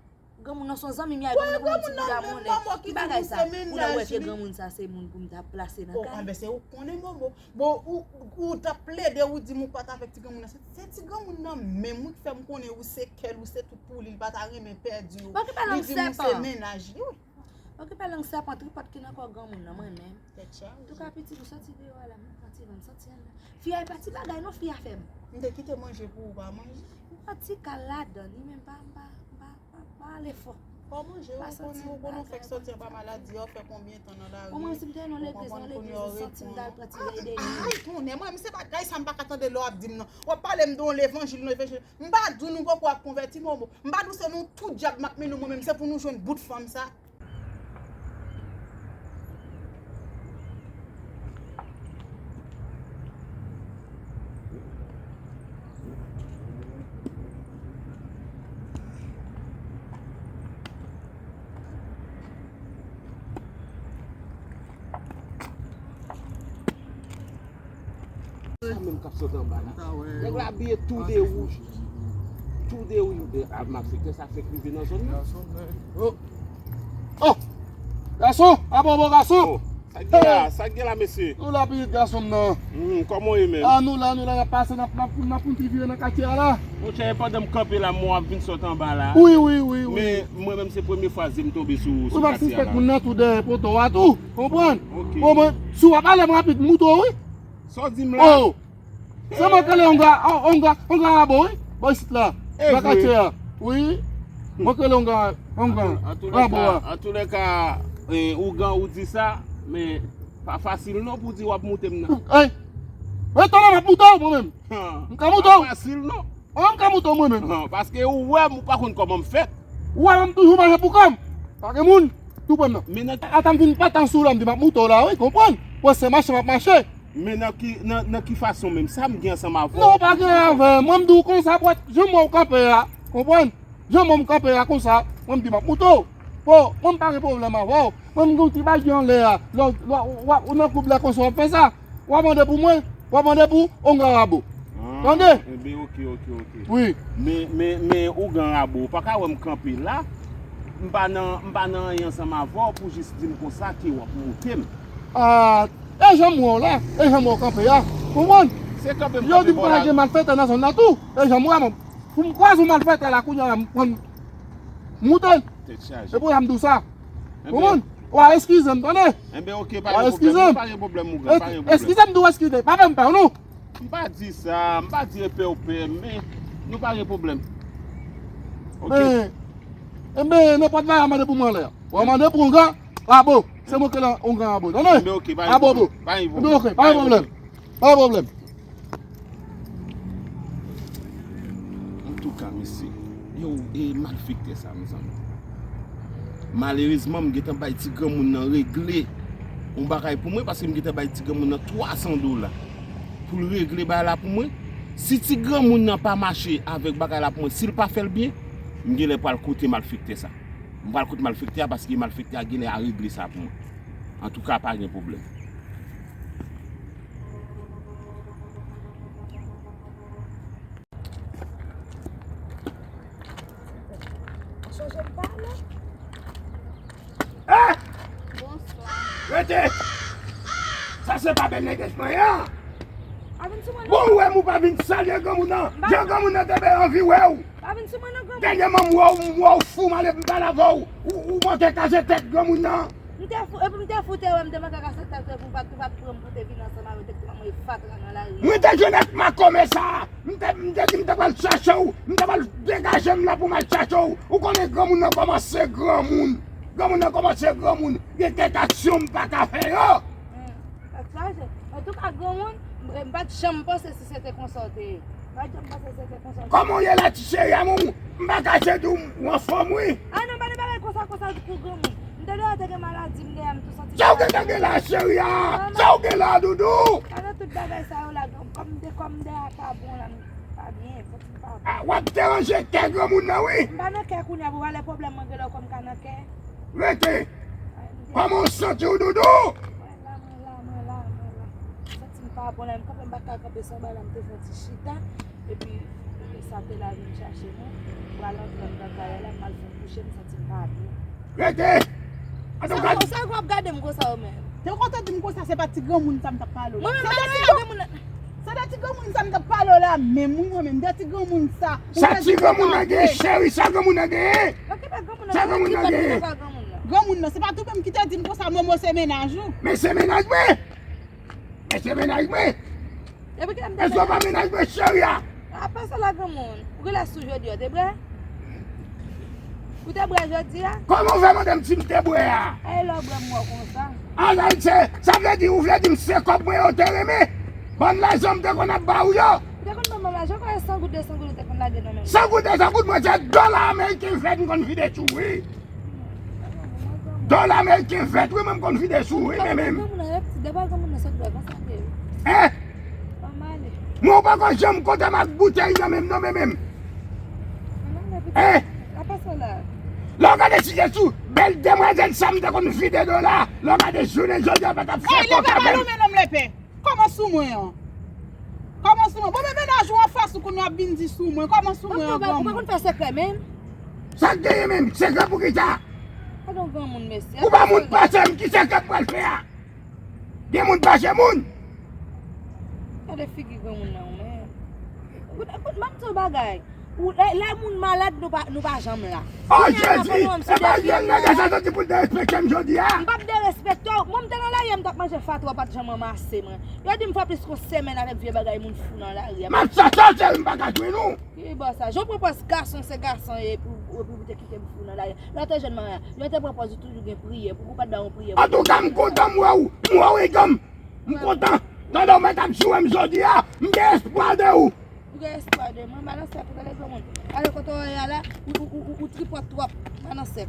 Granmoun nan se yon zanmi m ye, granmoun nan konn yon ti bouda monnen. Ki bagay sa? Ou la wè ke granmoun sa se moun pou m ta plase nan kay. Anben se ou k konnen, Momo. Bon, ou, ou t ap plede, ou di m ou pa t avèk ti granmoun nan. Se, se ti granmoun nan menm, wi, k fè m konnen ou se kè l, ou se tout pou li, li pa ta renmen pèdi w. Li di m ou se mennaj li, wi. Okipe lang sèpan, tripòt ki nan kò granmoun nan, mwen menm. Tèt chaje. Antouka, pitit, m soti deyò a la, m pran ti van, m soti anndan. Fi a, e pa ti bagay non, fi a fè m. M te kite manje pou ou pa manje. M pran ti kal ladan, li menm pa, m pa, m pa, pa, pa ale fò. Pa manje, ou konnen, ou konnen w fèk soti anba maladi a, ou fè konbyen tan nan lari. Bon, mwen, si m te nan legliz, nan legliz, m santi m t al pran ti vèy de nwi. Ay, konnen, mwen, se bagay sa m pa ka tande lè w ap di m non. W ap pale m de yon levanjil, yon levanjil. M pa di w nou poko ap konvèti, Momo. M pa di w se nou tout dyab m ap mennen w mwen menm, se pou nou jwenn bout fanm sa. Sa menm k ap sot anba la. Nèg la abiye tou de wouj. Tou de wouj. Malfektè sa fèk rive nan zòn nan. Oh! Oh! Gason! Abo, abo, gason! Oh, sa k gen la, sa k gen la, mesye? Nou la, pitit gason m nan. Hmm, kòman w ye menm? Ah, nou la, nou la, n ap pase, n ap, n ap, n ap fè yon ti vire nan katye a la. Monchè, e pandan m kanpe la, m wè w ap vin sot anba la. Wi, wi, wi, wi. Men, mwen menm, se premye fwa zye m tonbe sou, sou katye a la. Wi, m ap sispèk moun nan tou dèyè poto a tou. Konprann? Ok. Bon, mwen, si w ap ale m rapid, m moute w, wi. Sa w di m la? Oh! Se mwen k rele Onga, Onga, Onga Rabo, wi. Bò isit la. Nan katye a. Wi. Mwen k rele Onga, Onga Rabo a. Antoulèka, eh, ougan ou di sa, men pa fasil non pou di w ap moute m nan. Ey! Ey, tande m ap moute w mwen menm. M ka moute w. Pa fasil non. Mwen m ka moute w mwen menm. Paske ou wè m, ou pa konn kòman m fèt. Ou wè m toujou mache pou kò m. Pa gen moun tou pran m nan. Men nan... Ata m vin patan sou la, m di m ap moute w la, wi, konprann. Mwen se mache m ap mache. Men nan ki, nan, nan ki fason menm? Sa m gen ansanm avè w? Non, pa gen avè. Mwen, m di w konsa, bwat, jan m wè w kanpe a, konprann? Jan m wè w kanpe a konsa, mwen, m di m ap moute w. Bon, mwen, m pa gen pwoblèm avè w. Mwen, m gen yon ti bagay anlè a. Lè w, lè w, w nan koub la konsa, w ap fè sa. W ap mande pou mwen, w ap mande pou Ongarabo. Tande? Enben, ok, ok, ok. Wi. Men, men, men, Ongarabo, ou pa ka wè m kanpe la. M pa nan, m pa nan anyen ansanm avè w pou jis di m konsa ke w ap moute m. Ah, e jan m wè w la, e jan m wè w kanpe a. Konprann? Se kanpe m kanpe bò la. Yo di m pa gen malfètè nan zòn nan tou. E jan m wè m, pou m kwaze yon malfètè la kounye a la, m pran m moute l. Tèt chaje. Se pou sa m di w sa. Konprann? W a eskize m, tande? Enben, ok, pa gen pwoblèm. W a eskize m. Pa gen pwoblèm, ougan, pa gen pwoblèm. Eskize m, di w eskize. Pa fè m pè, non. M pa di sa, m pa di e pè ou pè, men nou pa gen pwoblèm. Ok. Men, enben, nenpòt bagay w mande pou mwen anlè a. W a mande pou Ongarabo. Se mwen ki la Ongarabo. Tande? Enben, ok, pa gen pwoblèm. Abo, bro. Pa gen pwoblèm. Enben, ok, pa gen pwoblèm. Pa gen pwoblèm. Antouka, mesye, yo, e malfektè sa, mezanmi. Malerezman, m gentan bay ti granmoun nan regle yon bagay pou mwen, paske m gentan bay ti granmoun nan twa san dola pou l regle bagay la pou mwen. Si ti granmoun nan pa mache avèk bagay la pou mwen, si l pa fè l byen, m genlè pral kote malfektè sa. M pral kote malfektè a, paske malfektè a genlè a regle sa pou mwen. Antouka, pa gen pwoblèm. Chanje m pale. Eh! Bonswa. Rete! Sa se pa bèl nègès mwen an. Pa vin sou mwen non. Bon, ou wè m ou pa vin salye granmoun nan. Jan granmoun nan te byen anvi wè w. Pa vin sou mwen non, granmoun. Dènyèman m wè w, m wè w fou, m ale m pale avè w. Ou, ou manke kase tèt granmoun nan. M te fou, epi m te fou, te wè m te manke kase tèt, epi w pa t, ou pa t pran m pou te vin ansanm avè w, te kite mwen fatra nan lari. Mwen te jwenn ak makomè sa a. M te, m te di m te pral chache w. M te pral degaje m la pou m al chache w. Ou konnen granmoun nan kòmanse granmoun. Granmoun nan kòmanse granmoun. Gen kèk aksyon m pa ka fè yo. Hmm. Tèt chaje. Antouka, granmoun, m, m pa t janm panse si se te konsa w te ye. M pa t janm panse si se te konsa w te ye. Kòman w ye la, ti cheri a mwen? M pa kache di w, w anfòm, wi. A non, pa de bagay konsa, konsa pou granmoun. M te deyò, te gen maladi, m deyò, m tou santi. Sa w gentan gen la, cheri a? Sa w gen la, doudou? Pa nan tout bagay sa yo la, kòm m de, kòm m de akabon la, m pa byen, santi m pa byen. A, w ap deranje kè granmoun nan, wi. M pa nan kè kounye a, pou wè lè pwoblèm mwen gen lè w kwè m ka nan kè. Rete. Kòman w santi w, doudou? Mwen la, mwen la, mwen la, mwen la. M santi m pa bon la, m kanpe, m pa ka kanpe san bagay la, m te fè yon ti chita. Epi, epi sa te la vin chache mwen. Pral antre anndan kay la, m al fè yon kouche, m santi m pa byen. Rete! Sa w ap gade m konsa ou menm? Te w kontan di m konsa, se pa ti granmoun sa m t ap pale w la. Mwen menm, m pa nan granmoun nan. Se de ti granmoun sa m t ap pale w la menm, wi, mwen menm, de ti granmoun sa. Sa ti granmoun nan genyen, cheri, sa granmoun nan genyen? Sa granmoun nan genyen? Granmoun nan, se pa tou menm ki te di m konsa, Momo se mennaj ou. Men se mennaj mwen! Men se mennaj mwen! Èske w pa mennaj mwen, cheri a? A pa sa la, granmoun. Ou genlè sou jodi a, te bwè? Ou te bwè jodi a? Kòman w fè mande m si m te bwè a? E lè w bwè m wè w konsa. Ala, se, sa vle di, ou vle di m se kòb mwen yo te renmen? Bann lajan m te konn ap ba ou yo. Ou te konn ban m lajan, konbyen san goud, de san goud ou te konn lage nan men m? San goud, de san goud, mwen se dola ameriken vèt m konn vide sou ou, wi. Dola ameriken vèt, wi, mwen m konn vide sou ou, wi, men menm. Granmoun nan, epi de bwa granmoun nan sot bwè konsa te ye. Hein? Ban m ale. Mwen ou poko janm kontan m ak boutèy nan men m, non, men menm. Hein? Apa sa la? Lè w gade si se sou bèl demwazèl sa m te konn vide dola, lè w gade jounen jodi a pa t ap fè kòk avè m. Ey, leve ba nou men nonm lepè. Kòman sou mwen an? Bon, men mennaj ou anfas ou kounye a ap vin di sou mwen. Kòman sou mwen an, granmoun? Ou pa konn fè sekrè menm? Sa k genyen menm? Sekrè pou kisa? Gade yon granmoun, mesye. Ou pa moun pase m, ki sekrè m pral fè a? Gen moun pase moun. Gade figi granmoun nan, men. Kout, kout, m ap di w bagay. Ou, lè, lè moun malad, nou pa, nou pa janm la. Oh, Jezi! E pa jèn nèg sa soti pou l derespekte m jodi a. M p ap derespekte w. Mwen, m te nan lari a, m t ap manje fatra, w pa t janm ranmase mwen. Yo di m fè plis ke yon semèn avèk vye bagay moun fou nan lari a. M ap sa sa sèl m pa ka jwenn ou. Ki bò sa? Jan w pran pòz gason, se gason ye pou, pou, pou te kite m fou nan lari a. Lè w te jèn marye a, yo te pran pòz ou toujou gen priyè, pou ou pa t ba yon priyè. Antouka, m kontan m wè ou. M wè w, Eganm. M kontan. Tande w mèt ap joure m jodi a. M gen espwa de ou. Ou gen espwa de mwen, balanse pou gade granmoun. Ale kote w ye a la, ou, ou, ou, ou tripòt twòp. Balanse.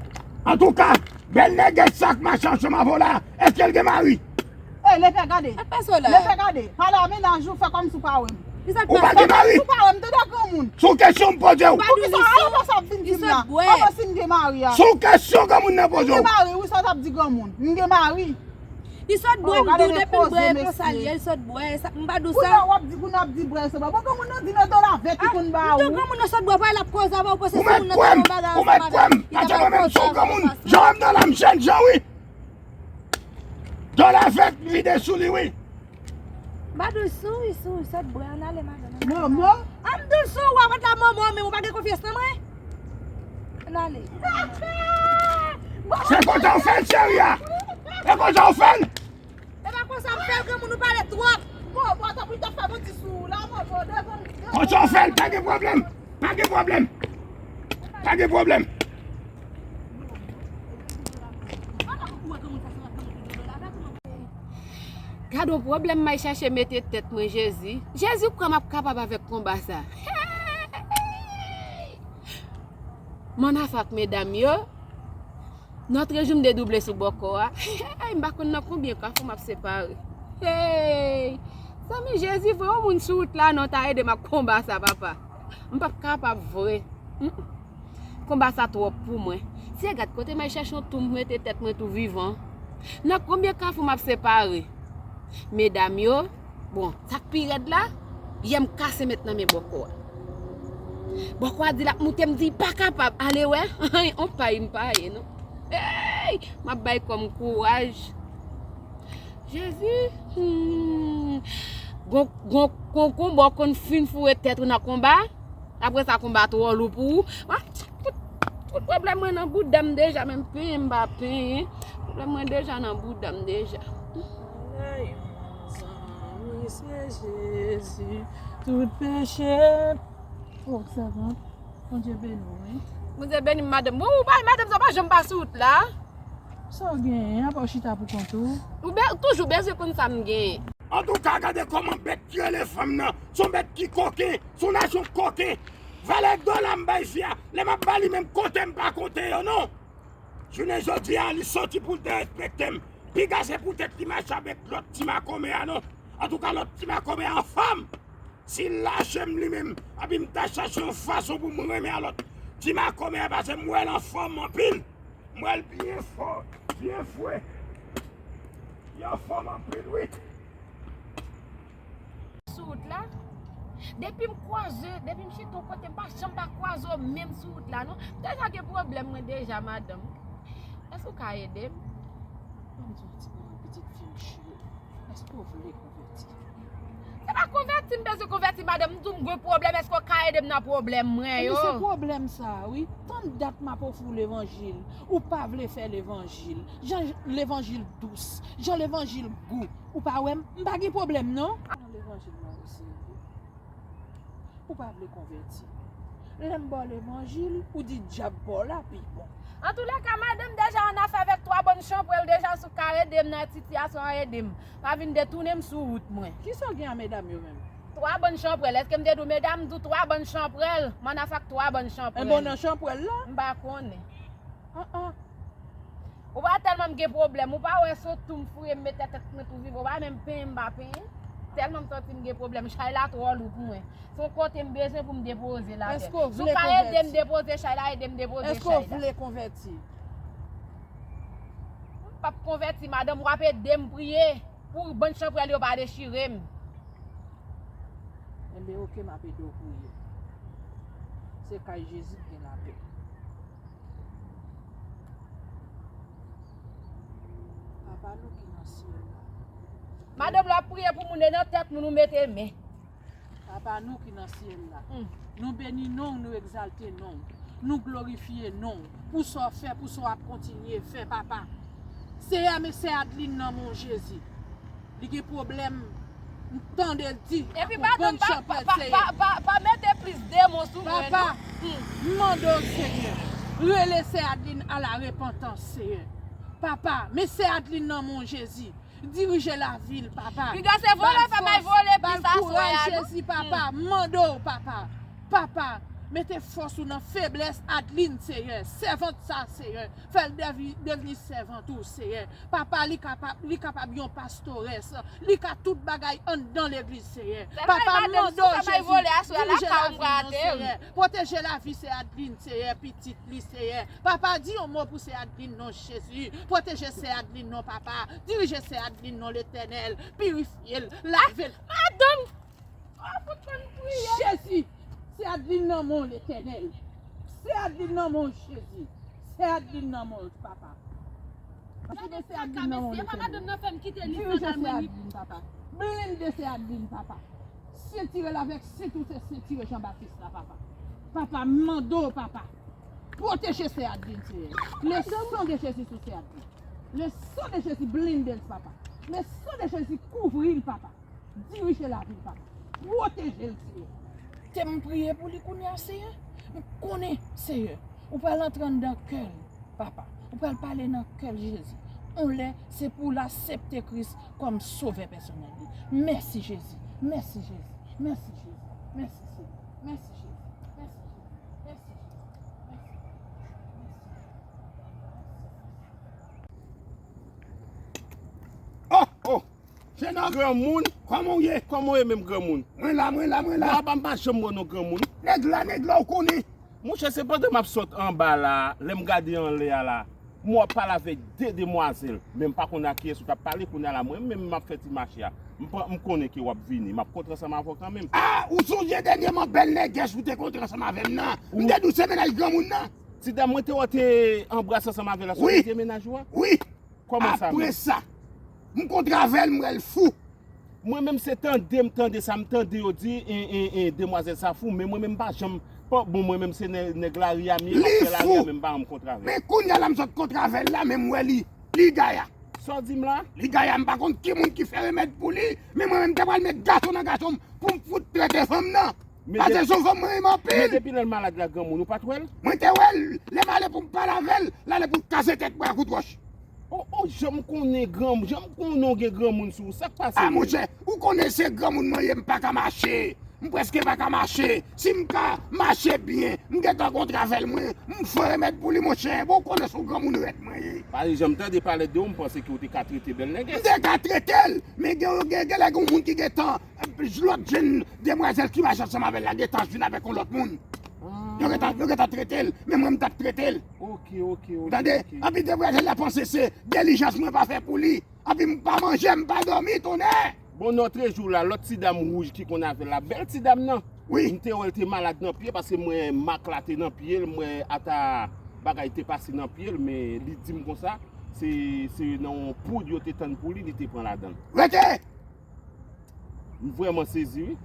Antouka, bèl nègès sa k mache ansanm avè w la, èske l gen mari? Ey, lepè gade. Lepè gade. Pale a mennaj ou, fè kòmsi w pa wè m. Ou pa gen mari? Ou pa wè m, tande granmoun. Sou kesyon m poze w. Poukisa a ou pa sa ap vin di m la? Kòman si m gen mari a? Sou kesyon granmoun nan poze w. M gen mari, wi, sa w t ap di granmoun. M gen mari. Li sot bwè, m di w depi l bwè e konsa l ye, li sot bwè, e sa, m pa di w sa. Kounye a w ap di, kounye a w ap di bwè e sot bwè. Bon, granmoun nan di nan do lavèt li konn ba ou. Granmoun nan sot bwè, pa l ap koze avè w, panse se ou nan te nan bagay ansanm avè l, li ta pral koze avè w konsa. Jan w ap nan la m chèn jan wi. Do lavèt m vide sou li wi. M pa di w sou, wi, sou, sot bwè, ann ale madanm. Momo. An m di w sou, w ap ret la momo, men ou pa gen konfyans nan mwen. Ann ale. Se konsa w fè l cheri a. E konsa w fè l. E pa konsa m fè l, granmoun ou pale twòp. Bon, bon, tanpri, t ap fè manti sou ou la, bon, bon, devan. Konsa w fè l, pa gen pwoblèm. Pa gen pwoblèm. Pa gen pwoblèm. Gad on pwoblèm m al chèche mete tèt mwen, Jezi. Jezi, ou kwè m ap kapab avèk konba sa? Hey! Mannafak medam yo. Nòtrejou m dedouble sou bòkò a. Hey, m pa konn nan konbyen kafou m ap separe. Hey! Zanmi Jezi, voye yon moun sou wout la non, ta ede m ak konba sa, papa. M p ap kapab vre. Mm. Konba sa twòp pou mwen. Seyè gad kote m al chèche yon tou m mete tèt mwen tou vivan. Nan konbyen kafou m ap separe? Medam yo, bon, sa k pi rèd la, yè m kase mèt nan men bòkò a. Bòkò a di l ap moute, m di pa kapab, ale wè, on pay m pa ye non. Hey! M ap bay kò m kouraj. Jezi, hmm. Gon, gon, gon konba w konn fin foure tèt ou nan konba. Apre sa, konba twò lou pou ou. Wa, tout, tout pwoblèm mwen nan bouda m deja, menm penyen m pa penyen. Pwoblèm mwen deja nan bouda m deja. Ala yon zanmi se Jezi, tout peche. Oh, sèvant, Bondye beni w, wi. Bondye beni m, madanm. Bon, ou bay madanm sa pa janm pase wout la. Sa w genyen, apa w chita pou kont ou? Ou be, toujou bezwen konn sa m genyen. Antouka, gade kòman bèt ki rele fanm nan, se yon bèt ki koken, se yon nasyon koken. Valè dola m bay fi a, lè m ap ba li menm konte m pa konte yo non. Jounen jodi a, li soti pou l derespekte m. Piga se poutèt li mache avèk lòt ti makonmè a non. Antouka, lòt ti makonmè a anfòm. Si l lache m li menm, epi m ta chache yon fason pou m renmen a lòt ti makonmè a, paske m wè l anfòm anpil. M wè l byen fò, byen fre. Li anfòm anpil, wi. Sou wout la, depi m kwaze, depi m chita yon kote, m pa janm pa kwaze w menm sou wout la, non. M deja gen pwoblèm, mwen deja, madanm. Èske w ka ede m? Ban m di w yon ti bagay, pitit fi m cheri. Èske w vle konvèti? Se pa konvèti m bezwen konvèti, madanm. M di w m gen pwoblèm, èske w ka ede m nan pwoblèm mwen yo? Ebyen, se pwoblèm sa a, wi. Tann dat m ap ofri w levanjil. Ou pa vle fè levanjil. Jan levanjil dous, jan levanjil gou. Ou pa wè m, m pa gen pwoblèm, non. Nan levanjil la osi, wi. Ou pa vle konvèti. Lè m ba w levanjil, ou di dyab ba w la pi bon. Antoulèka, madanm deja an afè avèk twa bann chanpwèl deja, si w ka ede m nan sitiyasyon an, ede m. Pa vin detounen m sou wout mwen. Kisa w gen a medam yo menm? Twa bann chanpwèl. Èske m te di w medam? M di w twa bann chanpwèl. M an afè ak twa bann chanpwèl. Enben w nan chanpwèl la? M pa konnen. An an. Ou pa tèlman m gen pwoblèm. Ou pa wè se yon tou m fouye m mete tèt mwen tou vivan. Ou pa menm penyen m pa penyen. Tèlman m santi m gen pwoblèm. Chay la twò lou pou mwen. Se yon kote m bezwen pou m depoze l avè l. Si w ka ede m depoze chay la, ede m depoze chay la. Èske w vle konvèti? M p ap konvèti, madanm. W ap ede m priye pou bann chanpwèl yo pa dechire m. Enben, oke, m ap ede w priye. Se kay Jezi k gen lapè. Papa nou ki nan syèl la. Madanm la ap priye pou moun e nan tèt moun ou mete men. Papa nou ki nan syèl la. Hmm. Nou beni non w, nou egzalte non w. Nou glorifye non w. Pou sa w fè, pou sa w ap kontinye fè, papa. Seyè, men sè Adeline nan men w, Jezi. Li gen pwoblèm, m tande l di, epi madanm, pa, pa, pa, pa, pa mete plis demon sou mwen, non. Papa, m mande w, Seyè, rele sè Adeline a la repantans, Seyè. Papa, men sè Adeline nan men w, Jezi. Dirije lavi l, papa. Piga se vole, fè may vole, pi sa, kouraj, Jezi, papa. M mande w, papa. Papa, mete fòs ou nan feblès Adeline, Seyè. Sèvant sa, Seyè. Fè l devi-, devni sèvant ou, Seyè. Papa, li kapab, li kapab yon pastorès. Li ka tout bagay anndan legliz, Seyè. Papa, m mande w, Jezi, dirije lavi nou, Seyè. Pwoteje lavi sè Adeline, Seyè, pitit li, Seyè. Papa, di yon mo pou sè Adeline non, Jezi. Pwoteje sè Adeline non, papa. Dirije sè Adeline non, Letènèl. Pirifye l, lave l. Madanm! Oh, fout fè n priye. Jezi, sè Adeline nan men w, Letènèl. Sè Adeline nan men w, Jezi. Sè Adeline nan men w, papa. Dirije sè Adeline nan men w, Letènèl. Dirije sè Adeline, papa. Blende sè Adeline, papa. Sentire l avèk sent ou se sentire Jan Batis la, papa. Papa, m mande w, papa. Pwoteje sè Adeline, Seyè. Le sang de Jésus sou sè Adeline. Le sang de Jésus blende l, papa. Le sang de Jésus kouvri l, papa. Dirije lavi l, papa. Pwoteje l, Seyè. Te m priye pou li kounye a, Seyè. M konnen, Seyè, ou pral antre anndan kè l, papa. Ou pral pale nan kè l, Jezi. On lè, se pou l aksepte Kris kòm sovè pèsonèl li. Mèsi, Jezi. Mèsi, Jezi. Mèsi, Jezi. Mèsi, Seyè. Mèsi, Jezi. Mèsi, Jezi. Mèsi, Jezi. Mèsi, Jezi. Mèsi, Jezi. Oh, oh! Jennonm granmoun, kòman w ye? Kòman w ye menm granmoun? Mwen la, mwen la, mwen la. Bon, apa m pa janm wè non granmoun? Nèg la, nèg la, ou konnen. Monchè, se pandan m ap sot anba la, lè m gade anlè a la, m wè w ap pale avèk de demwazèl, men m pa konn a kiyès ou t ap pale kounye a la. Mwen menm, m ap fè ti mache a. M pa, m konnen ke w ap vini. M ap kontre ansanm avè w kanmenm. Ah, ou sonje dènyèman bèl nègès ou te kontre ansanm avè m nan? M te di w se mennaj granmoun nan. Ti dam mwen te wè w te anbrase ansanm avè l la, se w ki te mennaj ou a? Wi. Kòman sa menm? Apre sa, m kontre avè l, m wè l fou. Mwen menm se tande m tande sa m tande yo di, en, en, en, demwazèl sa fou, men mwen menm m pa janm, pa, bon, mwen menm se nè-, nèg lari a m ye, m ap fè lari a, men m pa janm kontre avè l. Men kounye a la m sot kontre avè l la, men m wè li, li gaya. Sa w di m la? Li gaya, m pa konn ki moun ki fè remèd pou li, men mwen menm m te pral met gason nan gason m pou m fout trete fanm nan. Paske se yon fanm mwen renmen anpil. Men depi lè l malad la, granmoun, ou pa t wè l? Mwen te wè l, lè m ale pou m pale avè l, l ale pou l kase tèt mwen ak kout wòch. Oh, oh, jan m konnen granmoun, jan m konnen w gen granmoun sou ou, sa k pase menm? Ah, monchè, ou konnen se granmoun mwen ye, m pa ka mache. M prèske pa ka mache. Si m ka mache byen, m gentan gon travay mwen, m fè remèd pou li, monchè. Bon, ou konnen se yon granmoun rèd mwen ye. Pa janm tande pale de ou, m panse ke w te ka trete bèl nègès. M te ka trete l, men gen, gen, gen lè gen yon moun ki gentan, lòt jenn demwazèl ki mache ansanm avè l la gentan vin avèk yon lòt moun. Yo gentan, yo gentan trete l, men mwen m t ap trete l. Ok, ok, ok. Tande? Epi demwazèl la panse se delijans mwen pa fè pou li. Epi m pa manje, m pa dòmi, tonnè! Bon, nòtrejou la, lòt ti dam wouj ki konn avè l la, bèl ti dam nan. Wi. M te wè l te malad nan pye, paske m wè mak la te nan pye l, m wè ata bagay te pase nan pye l, men li di m konsa, se, se nan yon poud yo te tann pou li, li te pran ladan l. Rete! M vrèman sezi, wi.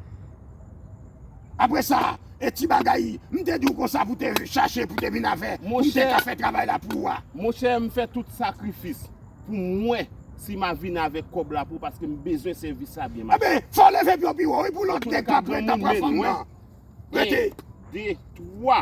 Apre sa, e ti bagay, m te di w konsa pou te chache, pou te vin avè, pou m te ka fè travay la pou ou a. Monchè, m fè tout sakrifis pou m wè si m a vin avèk kòb la pou ou, paske m bezwen sèvis sa byen mache. Enben, fò w leve pye w pi wo, wi, pou lòt nèg k ap ret ap pran fanm nan. Rete. De, twa.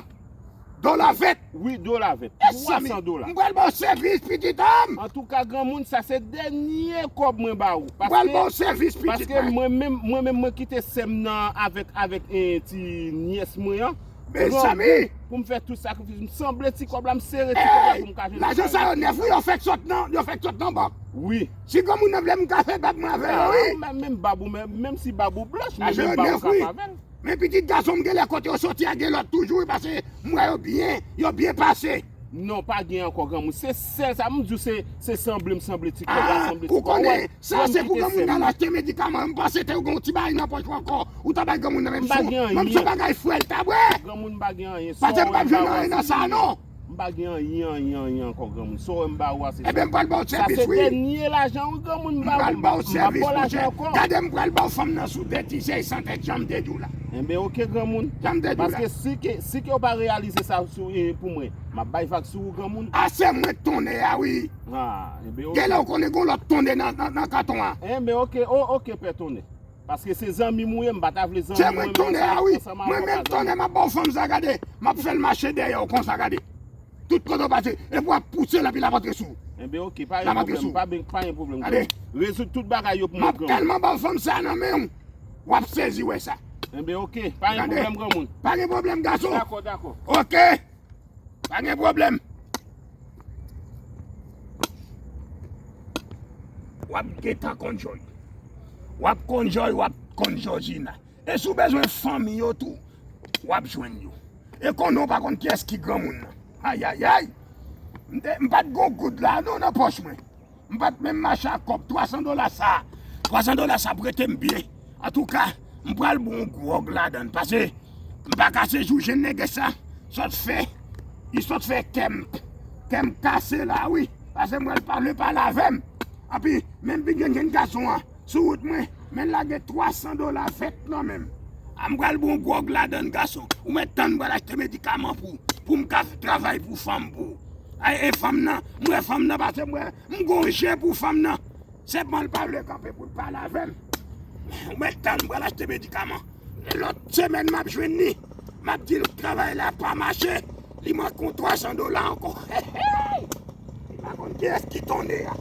Dola vèt. Wi, dola vèt. Twa san dola. M pral ba w sèvis, pitit an m. Antouka, granmoun, sa se dènye kòb mwen ba ou. M pral ba w sèvis, pitit mwen. Paske mwen menm, mwen menm, mwen kite sè m nan avèk, avèk, eh, ti nyès mwen an. Mezanmi! Pou m fè tout sakrifis, m sanble ti kòb la, m sere ti kòb la pou m ka jwenn. Lajan sa yo nèf, wi, yo fèk sot nan, yo fèk sot nan bank. Wi. Si granmoun nan vle, m ka fè bab mwen avè yo, wi. Ah, menm bab ou, menm, menm si bab ou blanch, men menm bab ou ka fè avè l. Men pitit gason m genlè kote yo soti a gen lòt toujou, wi, paske m wè yo byen, yo byen pase. Non, pa gen ankò granmoun. Se sèl sa, m di w se, se sanble, m sanble ti kòb la, sanble ti kòb. Ou konnen, sa se pou granmoun nan al achte medikaman. M panse te ou gen yon ti bagay nan pòch ou ankò. Ou ta bay granmoun nan menm si w, menm si w bagay frè l ta bwè. Granmoun m pa gen anyen. Paske m p ap jwenn anyen nan sa non. M pa gen anyen, anyen, anyen ankò granmoun. Sa w wè m ba ou a se sa. Ebyen m pral ba w sèvis wi. Sa se dènye lajan wi granmoun m ba ou. M pral ba w sèvis monchè. Gade m pral ba w fanm nan sou dèt, se san tèt jan m te di w la. Enben oke granmoun. Jan m te di w la. Paske si ke, si ke w pa reyalize sa sou, e, pou mwen, m ap bay vag sou ou granmoun. A se mwen k tonde a wi. Ah, enben oke. Genlè w konnen gon lòt tonde nan, nan, nan kanton an. Enben oke, o, oke pè tonde. Paske se zanmi m ou ye, m pa ta vle zanmi mwen menm sa konsa m ap fè. Mwen menm tonde m ap ba w fanm sa gade. M ap fè l mache dèyè w konsa gade. Tout kote w pase, epi w ap pouse l epi l ap antre sou ou. Enben oke, pa gen pwoblèm, pa gen, pa gen pwoblèm. Gade. Rezoud tout bagay yo pou mwen granmoun. M ap tèlman ba w fanm sa nan men w, w ap sezi wè sa. Enben oke, pa gen pwoblèm granmoun. Pa gen pwoblèm gason. Dakò, dakò. Oke. Pa gen pwoblèm. W ap gentan konn Jòj. W ap konn Jòj, w ap konn Jòjina. E si w bezwen fanmi yo tou, w ap jwenn yo. E konnen w pa konn kiyès ki granmoun nan. Ayayay! M te, m pa t gon goud la non nan pòch mwen. M pa t menm mache ak kòb twa san dola sa. Twa san dola sa prete m byen. Antouka, m pral ba w yon gwòg ladan l, paske m pa ka se jou jwenn nèg sa sot fè, li sot fè kè m, kè m kase la wi, paske m wè l pa vle pale avè m. Anpi, menm pi gen, gen gason an sou wout mwen, men l lage twa san dola vèt nan men m. A m pral ba w yon gwòg ladan l gason, ou mèt tann m pral achte medikaman pou, pou m ka travay pou fanm pou ou. Ay, e fanm nan, m wè fanm nan paske m wè, m gon je pou fanm nan. Sèlman l pa vle kanpe pou l pale avè m. Ou mèt tann m pral achte medikaman. Lòt semèn m ap jwenn li. M ap di l travay la pa mache. Li manke yon twa san dola ankò. Li pa konn kiyès ki tonde a.